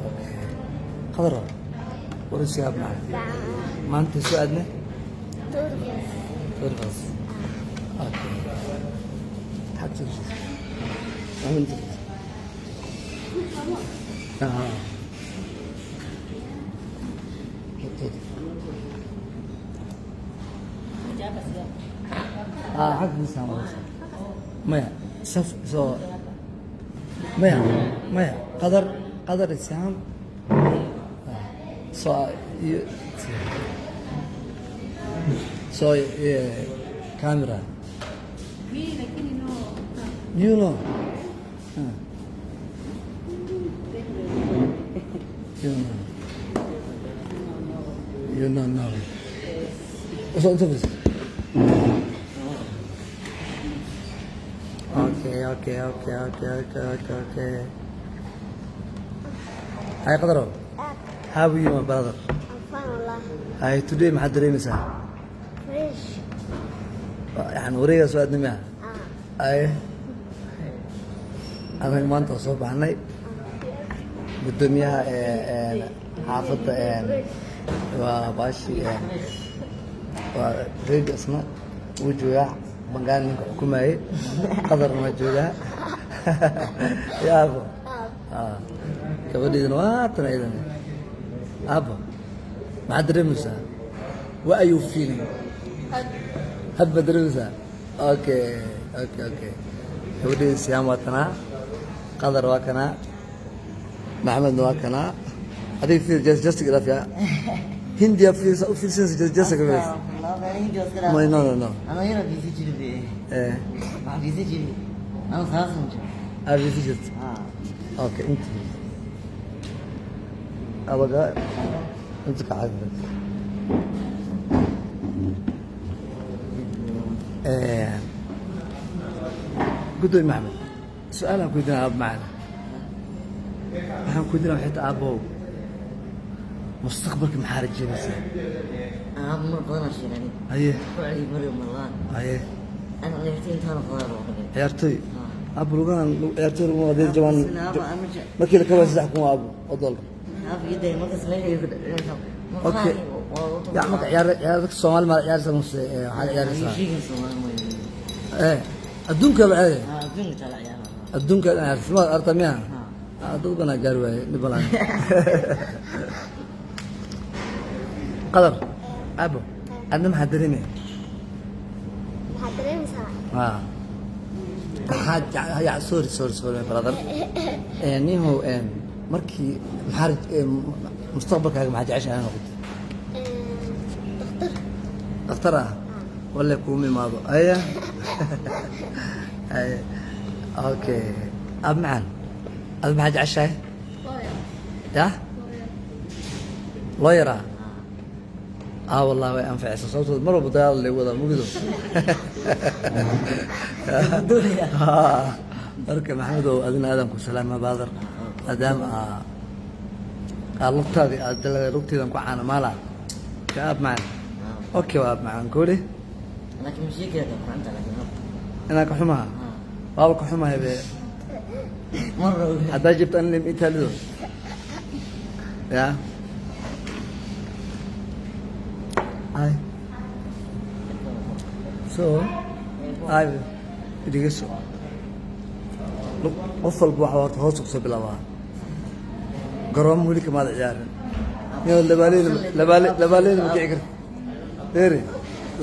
Okay. Qadar, waraysiga macna maanta soo aadne Turfas. Okay. Xag soo heshiis. Maxamed inta. Ah. Ah, xag miisaan waraysa. Maya, saf soo maya, maya, qadar, qadar isam. So you so camera. You know. Huh. You know. You know now. So inta fadhiis. Okay, okay, okay, okay, okay, okay, okay. Hi, Qadaro. How are you, my brother? I'm fine, wallah. Hi, today maxaad dareemaysaa? Fresh. Yani wareegaa soo aadnay miya? Ah. Ay. Adag maanta oo soo baxnay. Guddoomiyaha ee xaafadda waa baashi waa reedi isna wuu joogaa bangaan ninka xukumayay qadarna waa joogaa ya aabo. Ah. Gabadhiidana waa tan ayadana. Aabo, maxaad dareemaysaa? What are you feeling? Had baad dareemaysaa? Okay, okay, okay. Gabadhiida Siyaam waa tanaa, Qadar waa kanaa, Maxamedna waa kanaa. Adiga fiir just just ilaaf yaa Hindiya fiirsa u fiirsanaysa just just ka fiirsa. No, no, no, no. Eh, aad fiirsan jirta. Okay, inta abaga inta ka caafi. Eh, gudoomiye Maxamed, su-aalaan ku weydiinaa aab macana. Waxaan ku weydiinaa waxay tahay, aabow, mustaqbalka maxaa rajeynaysaa? Haye, haye. Ciyaartoy aabo, lugahan ciyaartoy laguma hadii jabaan markii la kabay 3,000 aabo oo dollar. Okay, ya marka ciyaar ciyaar dadka Soomaali ma ciyaaraysaa mase waxaad ciyaaraysaa adduunka la ciyaaraya adduunka ciyaaraysa ma arta miya? Dad badan aa gaari waaye dhib badan. Qadar, aabo, adna maxaa dareemaya? Maxaad dareemaysaa? Ah. Maxaa ya, sorry, sorry, sorry, my brother. Nihow, markii maxaa mustaqbalkaaga maxaa jeceshahay inaad noqoto? Dhakhtar. Dhakhtar ah walle kuuma imaado aya. Aya, okay. Ab macaan, ad maxaa jeceshahay? Ya lawyer ah. Ah, wallahi way anfacaysaa sababtoo mar walba dagaal lagu wadaa mugido. Marka Maxamedow, adina aadan ku salaama baadar maadaama aa lugtaadii aad dalada lugteedan ku caana maala ka ab macaan. Okay, waa ab macaan koole inaan ka xumaha waaba ka xumahay be haddaa jibto anin itaalido ya. Ay, so ay dhegeyso, qof walba waxa horta hoos kusoo bilaabaa garoomo weli kamaada ciyaarin niyo labaaleyn labaale labaaleyn ma kici karti eri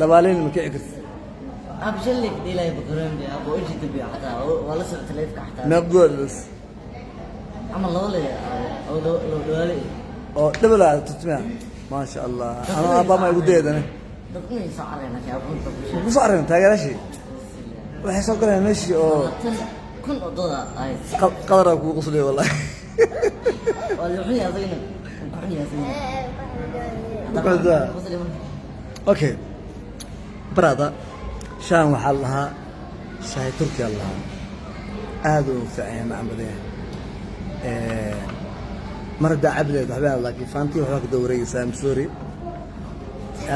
labaaleyn ma kici karti meeq gool bas oo dhabala tutmiya maasha Allah anaa aabba ma igu dayadane ku soo aragna taageeraashii waxay soo galayaan meeshii oo qadaraa kugu qoslay wallahi. Okay brother, shaan waxaa la lahaa shahay turkiya la lahaa aad uu fiican yahay macaan badan yahay mar haddaa cabi lahayd waxba laakiin faantii waxbaa ka daba wareegaysaa. I'm sorry.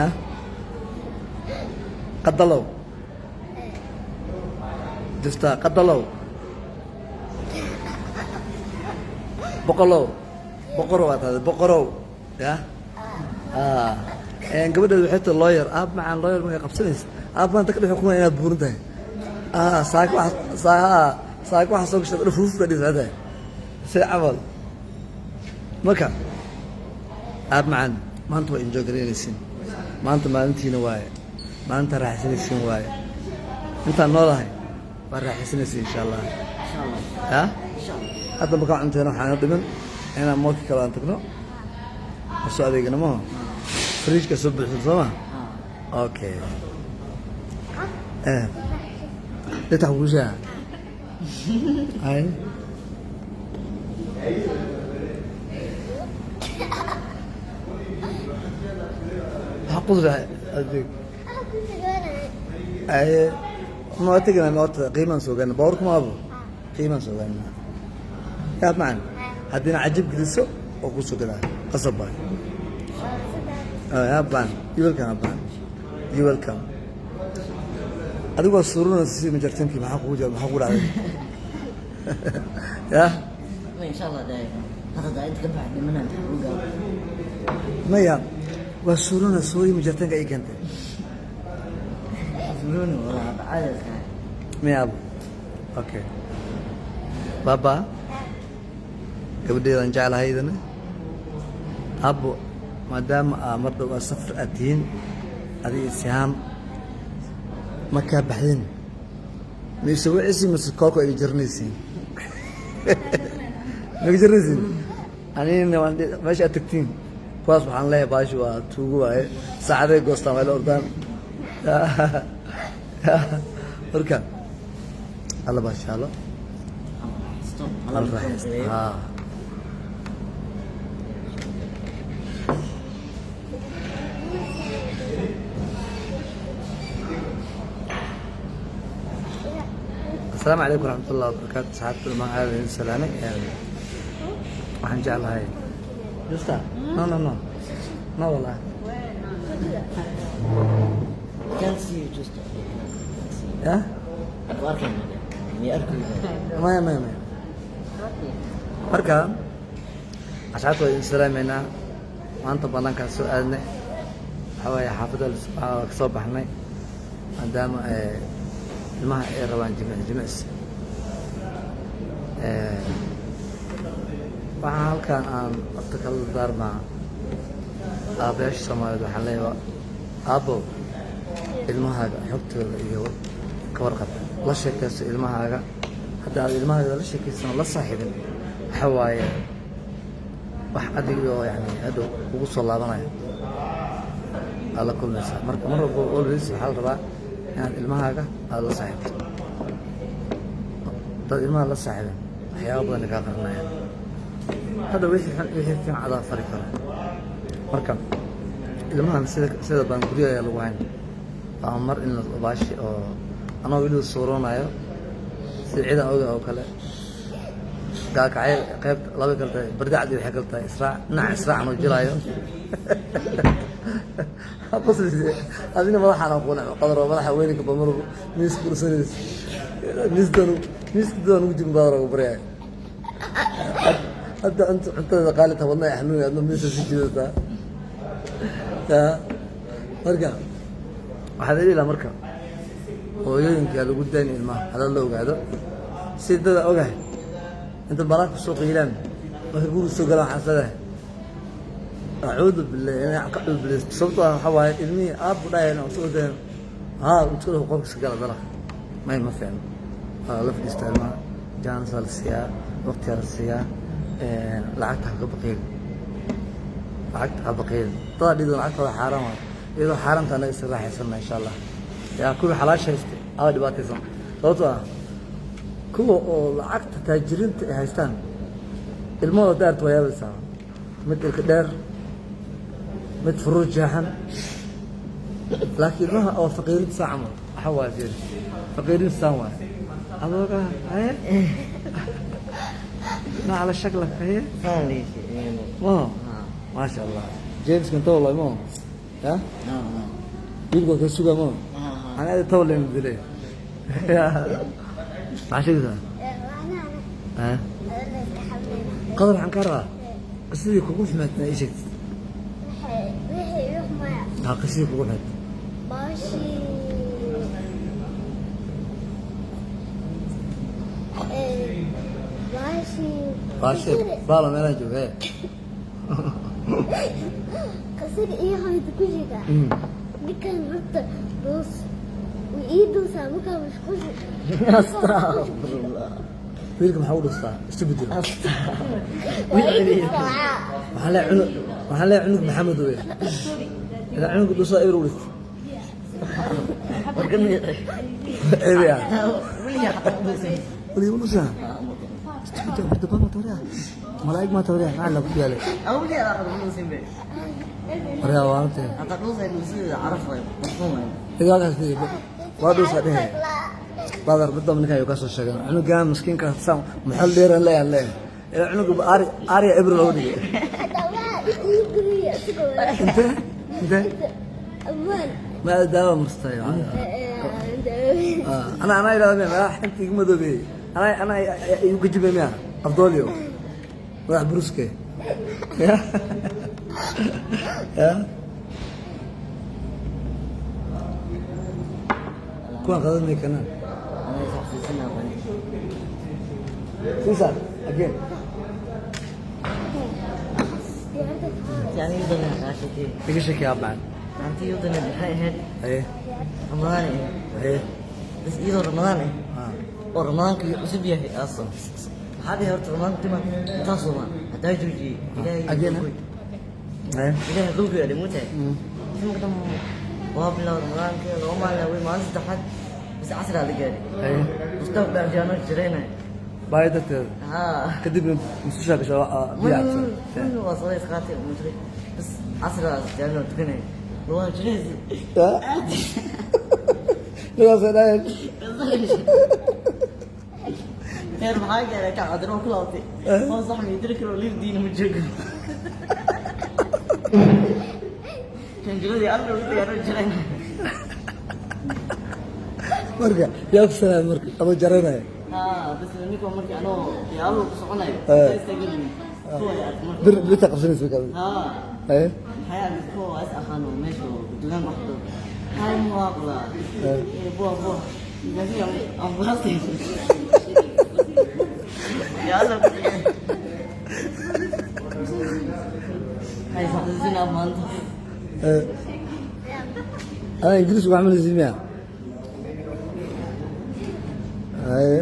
Ah, qadalow jirtaa qadalow boqolow. Boqorow waa tahay, boqorow ya. Gabadheed waxay tahay lawyer. Aab macaan, lawyer markay qabsanaysa, aab maanta ka dhex kuma inaad buuran tahay. Saak waxa saak waxa soo gashay dhufuuf ka dhis tahay si camal. Marka aab macaan, maanta waa enjoy garaynaysiin. Maanta maalintiina waaye, maalinta raaxaysanaysiin waaye. Intaan noolahay waa raaxaysanaysiin, insha Allah. Ya, hadda markaan cunteena waxaana dhiman inaan mall-ka kale aan tagno oo soo adeegana maho, fridge-ka soo buuxsan, soo ma? Okay, dhitax kugu sheega hay. Maxaa qudra adeeg aye? Ma tegana horta, qiimaan soo gaana baawarku maabo, qiimaan soo gaana. Yaab macan, haddiina cajib geliso oo ku soo gadaa qasab baay. Yaab macan, you welcome. Yaab macan, you welcome. Adigu waa suurunaysa si majartankii. Maxaa kugu jira? Maxaa kugu dhacday ya? Ma insha Allah ده هذا ده انت كبعد من انت حقوق. Maya, waa suuruna suurii majartanka ay keentay. زوروني والله عادة. Maya abo? Okay, baba, gabadheedaan jeclahay idana. Abo, maadaama aa mar dhow aa safar aad tihiin, adiga Sihaam markaa baxdin, mise wicisi mise koolka iga jaranaysiin? Ma iga jaranaysiin? Anigana waan meesha aad tagtiin kuwaas waxaan leeyahay baashi waa tuugo waaye, saacaday goostaan, waa la ordaan. Marka alla baashaalo. الله. Alla raaxaysto. Haa. Asalaamu calaykum waraxmat ullahi wabarakaatu. Saxaabta dhamaan aad idin salaamay. Waxaan jeclahay justa. No, no, no, no, wallahi. Can't see you just. Ya. أركن مي أركن. Maya, maya, maya. Marka asxaabta waa idin salaameynaa. Maanta banaankaan soo aadnay, waxaa waaye xaafadda ka soo baxnay maadaama ilmaha ay rabaan jimic jimicsi. Waxaa halkan aan horta kala daarmaa aabayaasha Soomaaliyeed. Waxaan leeyahay, aabbow, ilmahaaga xogtooda iyo ka warqab, la sheekayso ilmahaaga. Hadda aad ilmahaaga la sheekaysan, la saaxiibin, waxa waaye wax adigoo yani hadhow kugu soo laabanaya aad la kulmaysaa. Marka mar walba, always, waxaa la rabaa inaad ilmahaaga aada la saaxiibto. Dad ilmaha la saaxiibin, waxyaaba badan ay kaa qarinayaan hadda, wixii xun, wixii fiican adaa fari karo. Marka ilmahan sida badan guryo ayaa lagu hayn. Waa mar in la baashi oo anoo weliba suuroonayo sida ciidan oga oo kale gaakacyo qayb laba kala tahay, bardacdi waxay kala tahay israac, dhinac israac anoo jilaayo. Qoslayse adina, madaxaan aqoon qadar oo madaxa weynka bamar miis kursanaysa, miisdan miiska dadaan ugu jirin baadar ugu baryaya. Hadda cunto cuntada qaali tahay, wadnaha xanuunay, adna miisa sii jiidataa ya. Marka waxaad dhihi lahaa, marka hooyooyinka lagu dayn ilmaha hadaad la ogaado si dada ogahay inta banaanka soo qiilaan, marka guriga soo galaan waxaan leedahay acuudu billahi inaan ka cuudu billahi. Sababtoo ah waxaa waaye ilmihii aabbu dhahayan oo soo dayan haa intuu dhaho qolka iska gala dalaq may ma fiicno. Waa la fadhiistaa ilmaha, chance-aa la siiyaa, waqtiyaa la siiyaa. Lacagta ha ka baqiil, lacagta ha baqiil. Dadaa dhido lacagtooda xaaraan waayo, iyadoo xaaraanta anaga iska raaxaysana, insha Allah. Yaa kuwii xalaasha haystay aa dhibaataysan, sababtoo ah kuwa oo lacagta taajiriinta ay haystaan ilmahooda daarta waa yaabaysaa, mid ilka dheer, mid furuur jeexan. Laakiin ilmaha oo faqiirinta saa camal waxa waaye, fiiri, faqiirinta saan waaye. Adooga haye ma على شكلك haye. فعلا يعني. Ma maasha Allah, James kan tawla mo ya. Wiilka ka suga mo. Ana aad tawla dilay, maxaa sheegaysaa? Waxna. Ha. Ana iska xabnayna. Qadar, waxaan kaa rabaa. Qisadii kugu xumayd na ii sheegtid. Wixii igu xumaya. Ha, qisadii kugu xumayd. Baashii baashii. Baashe baala meelaan jooga ee. Qisada ii xumayd ku sheegaa. Ninkan horta dhuus wuu ii dhuusaa markaa mashquulsi. Astagfirullah. Wiilka maxaa u dhustaa? Isu bedelo. Waa ii dhuusaa. Waxaan leeyahay cunug, waxaan leeyahay cunug Maxamed wey. Ilaa cunug dhusaa eber u dhist. Warkan. Eber ah. Weligaa xataa u dhuusin. Weliga ma dhusaa? Isu bedelo, horta baa tawriya. Malaa'ig ma tawriya, maxaa la ku yaalay? Ama weligaa xataa u dhuusin be. Waryaa waa arintee. Hataa dhuusay dhuusideeda caraf waay, barfuun waay. Iga halkaas fiiri. Waa dhuusaa dhehe. Badar midda ninka ayuu ka soo sheegay. Cunugan miskiinka saan maxal dheeran leeyahay leeyahay. Ilaa cunuga ari ariya eber looga dhigay. Hataa waxaa ii guriya isagoo. Intee? Intee? Ammaan. Ma daawa marstay. Ana ana ilaa ma xinta igu madoobay. Ana ana igu gajibay miya? Abdoolyo. Madax buruske. Ya. Ya. Kuwan qadan may kanaan. Anaa is xasuusinaa bani. Sisa, again. Yani iyadana kaa sheekey. Iga sheekay abaan. Maanta iyadana maxay ahayd? Haye. Ramadaan ahayd. Haye. Bas iyadoo Ramadaan ah. Ah. Oo Ramadaanka cusub yahay aasoo. Maxaa dhihi horta Ramadaanka tima intaa soomaa haddaa joojiyey Ilaahay. Again, eh? Haye. Ilaahay qalbiga dhimutay. Marka dambe waa bilow Ramadaanka laba maalin way maalin saddexaad bas casraa la gaaray. Haye. Mustafa baan jaano jiraynay. Baahi darteeda. Haa. Kadibna musqushaa gasho biyo cabsan. Waa soo qaatay mujri. Bas casraa jaano tukanay. Waa jiraysay. Lugaas dhahay. Heer maxaa gaaray ka cadar oo ku laabtay. Oo sax ma idri karo liif diin ma joogo. Kanjiradii alla ugu diyaaro jiraynay. Marka yaa ku salaam marka adoo jaranaya. Haa, bas ninka markii anoo yaalo ku soconayo. Istaagin. Kuwa ay ark marka. Bir birta qabsanaysa marka. Haa. Haye. Maxay ark kuwa is aqaano meesha dukaan wax dhow. Hay muwaaqla. Ee buwa buwa. Gaasi ambulance. Yaalo. Hay xasuusinaa maanta. Ana ingiriis ugu xamalaysid miya? Haye.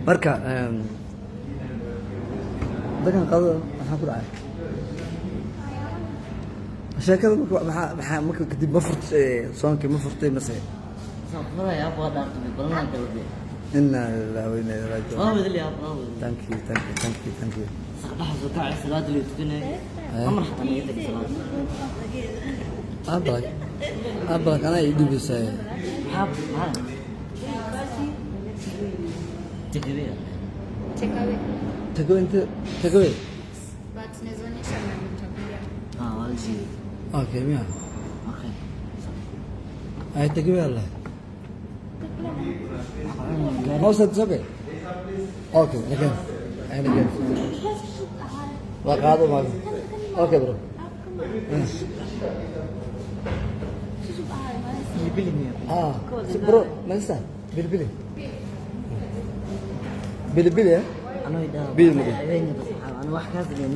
Marka dadkan qadada maxaa ku dhacay? Sheekada marka maxaa maxaa marka kadib ma furtay soonkii ma furtay mase? Soo furaya waa dhaartay balan galbe. Inna lillahi wa inna ilayhi raaji'uun. Waa wadal yaa waa wadal. Thank you, thank you, thank you, thank you. Saxbaha soo kacay salaada la tukanay. Amar xataa ma tagay salaada. Abalak. Abalak anaa ii dhibaysay. Maxaa maxaa? Take away. Take away. Takeaway inte takeaway. But nawezaonyesha mahali utakulia. Ah, waa la siiyey. Okay, miya? Okay. Ay takeaway Allah. No, sir, it's okay. Okay, again. And again. Waa qaado maaga. Okay, bro. Bilibili miya? Ah, bro, malisa. Bilibili. Bilibili, eh? Anoo idhaa. Bilibili. Habeenka bas waxaa anoo wax kaas dhigin.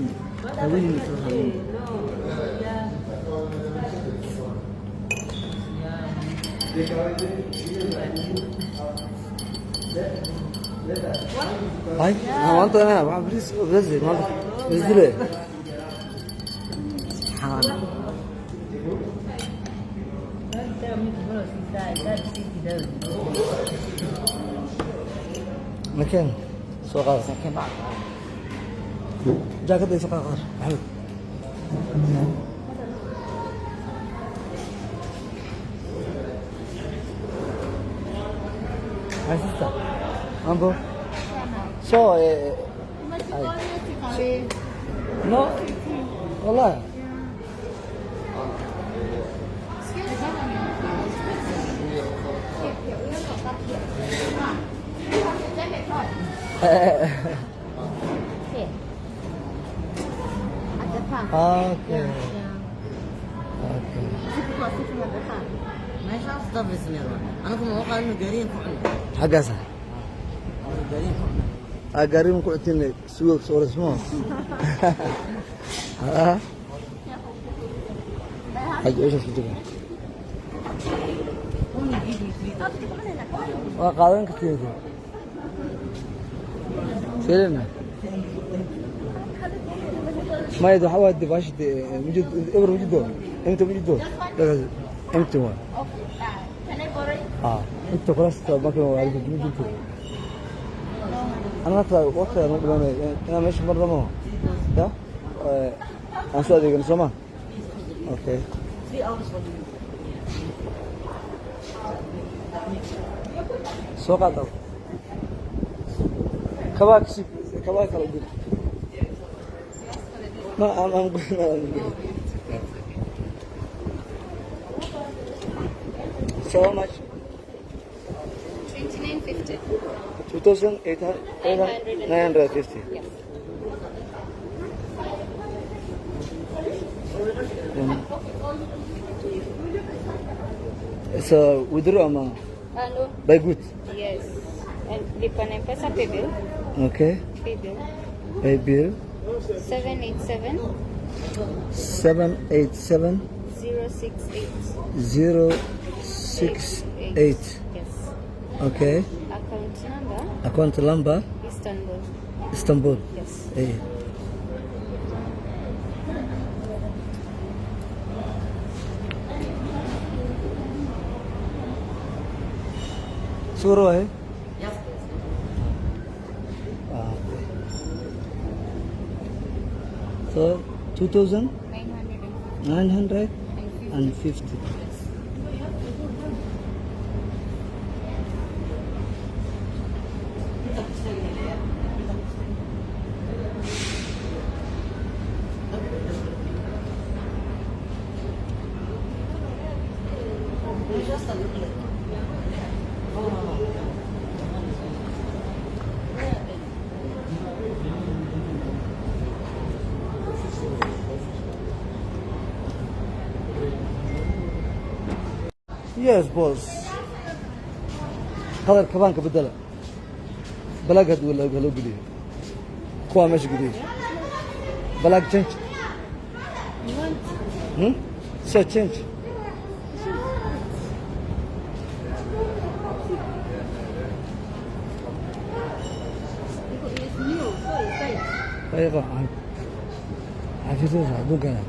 Haweeney soo haweeney. Ay, maanta ana waxaan bris bris maanta. Isdile. Subxaan. Makeen soo qaado. Saakeen bacd. Jaakada soo qaado. Maxamed. My sister. Mambo. So, Umechukua take away. no. Wallahi. car. Okay. Yeah. Okay. See people are sitting at the car. Meeshaas dad isneer anigu ma waqaan gaariin ku cunno. Xaggaasa. Gaariin ku cunno. Aa, gaariin ku cuntin suuga soo rasmo. Ah. Xaj meeshaas ku jira. Only give me three. Waa qaadan kartiin. Selena. ما يدو حواد دي باش دي مجد ابر مجدو انت مجدو انت وين. Okay. Can I borrow it? اه انت خلاص ما كانوا عارف مجدو انا اطلع وقت انا انا مش مره ما ده انا سؤال دي سما. Okay. 3 hours for you. Soo qaad kabaa kasi kabaa kala gud. No, I'm good. I'm good. So how much? 29.50. 2,950. Yes. So withdraw ama No. buy good. Yes. And lipa na M-Pesa paybill. Okay. Paybill. Pay bill. 787 787 068. 068. Yes. Okay. Account number Account number. Istanbul. Istanbul. Yes. Eh. Suuro eh? Yes. Ah, okay. So 2,950. 950. Yes. Meeshaas dad. No. Yes, boss. Qadar kabaanka bedela. Black haduu loo geliyo. Kuwa meesha geliyo. Black change. Hmm? So change. It's new, so it's like ايوه xafiisyada adduunkana.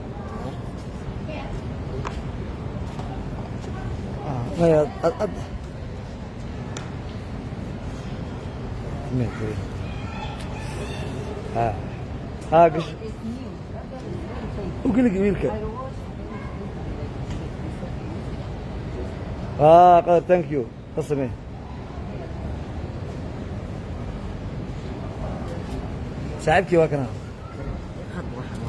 Ah, maya ad ad ha ha gash u geligi wiilka. Ah, qadar, thank you. Ka samee. Saaxiibkii waa kana. Hadda waxaan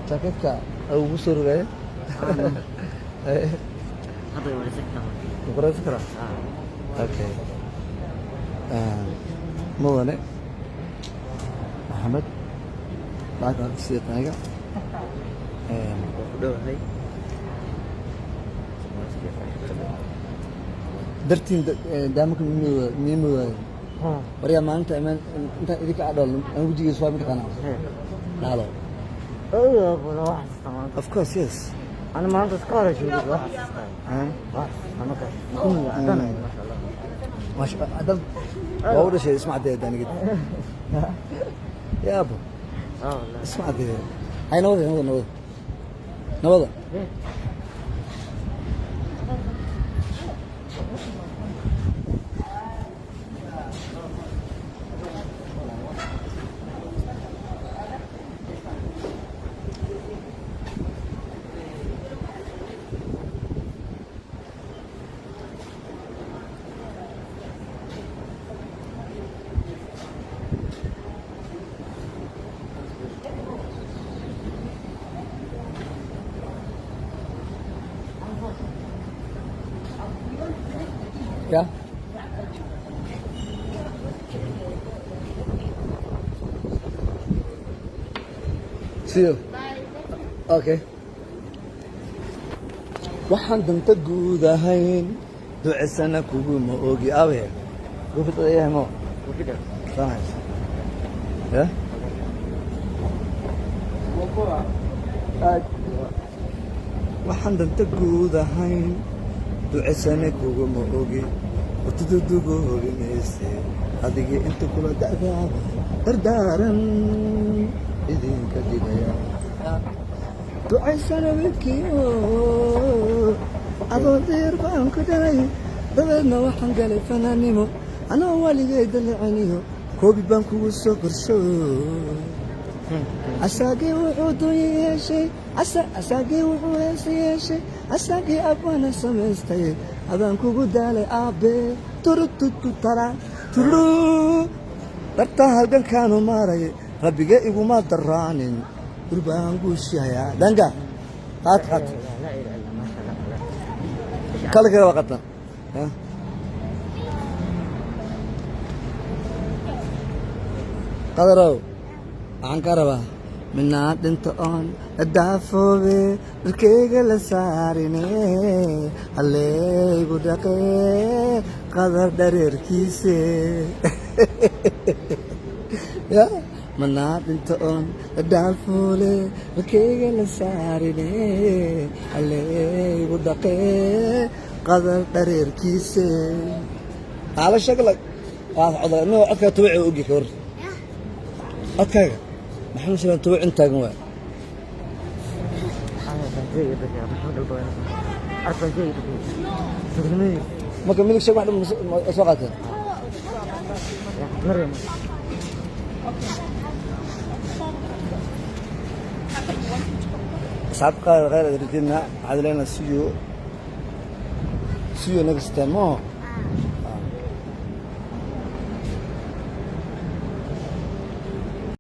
jaaketka ugu soo rogaya. Hadda way wareysan karaa. Ma qoraysan karaa? Ah. Okay. Mudane Maxamed, lacag aad siiyay aniga. Waa ku dhowahay. Dartiin daamaka miimooda waryaa maalinta imaan intaan idinka adhol aan wejigiisa waa mataqaanaa dhaalo. Waa xasuustaa maanta. Of course, yes. Ana maanta iska hore joogay, waa xasuustaa. Waa xasuustaa markaas. Kun cadaan ahayd, masha Allah. Maasha dad waa u dhashay isma caddeeya daanigid yaabo. Ah, wallahi. Isma caddeeya. Hay, nabada nabada nabada nabada. Ya. See you. Bye. Okay, waxaan danta guud ahayn ducesana kuguma ogi. Abe gufidayahmo saan ya. Waxaan danta guud ahayn ducesana kuguma ogi, hortududugu hobi mayse adiga inta kula da'daaba dardaaran idinka digaya. Ducaysana wiilkiio adoo diir baan ku dhalay, dabeedna waxaan galay fanaannimo anoo waligay dalicaniyo koobi baan kugu soo korsho. Asaagii wuxuu dunya yeeshay, asaagii wuxuu heesa yeeshay, asaagii abwana samaystay, adaan kugu daalay aabe turutututara turu dartaa halgankaanu maaray, rabbige iguma daraanin, durbaan guushayaa dhanka qaat qaat. لا اله الا ما شاء الله. Kala kale waa qatan. Qadarow, waxaan ka rabaa minaa dhinta oon daafoobe dharkeyga la saarine haleygu dhaqee qadar dhareerkiise ya manaa dhinta oon dhaafoole dharkeyga la saarine haleygu dhaqee qadar dhareerkiise ala shaglag waa codka no codkaa tubaci ogi ka war codkaaga Maxamed Shalaan tubac in taagan waay. أربع زي تسعمية. Marka midig sheeg wax dhan ma soo qaateen. مريم. Asxaabta qaar khayr aad rajayna, waxaad leenahay see you, see you next time. Oh.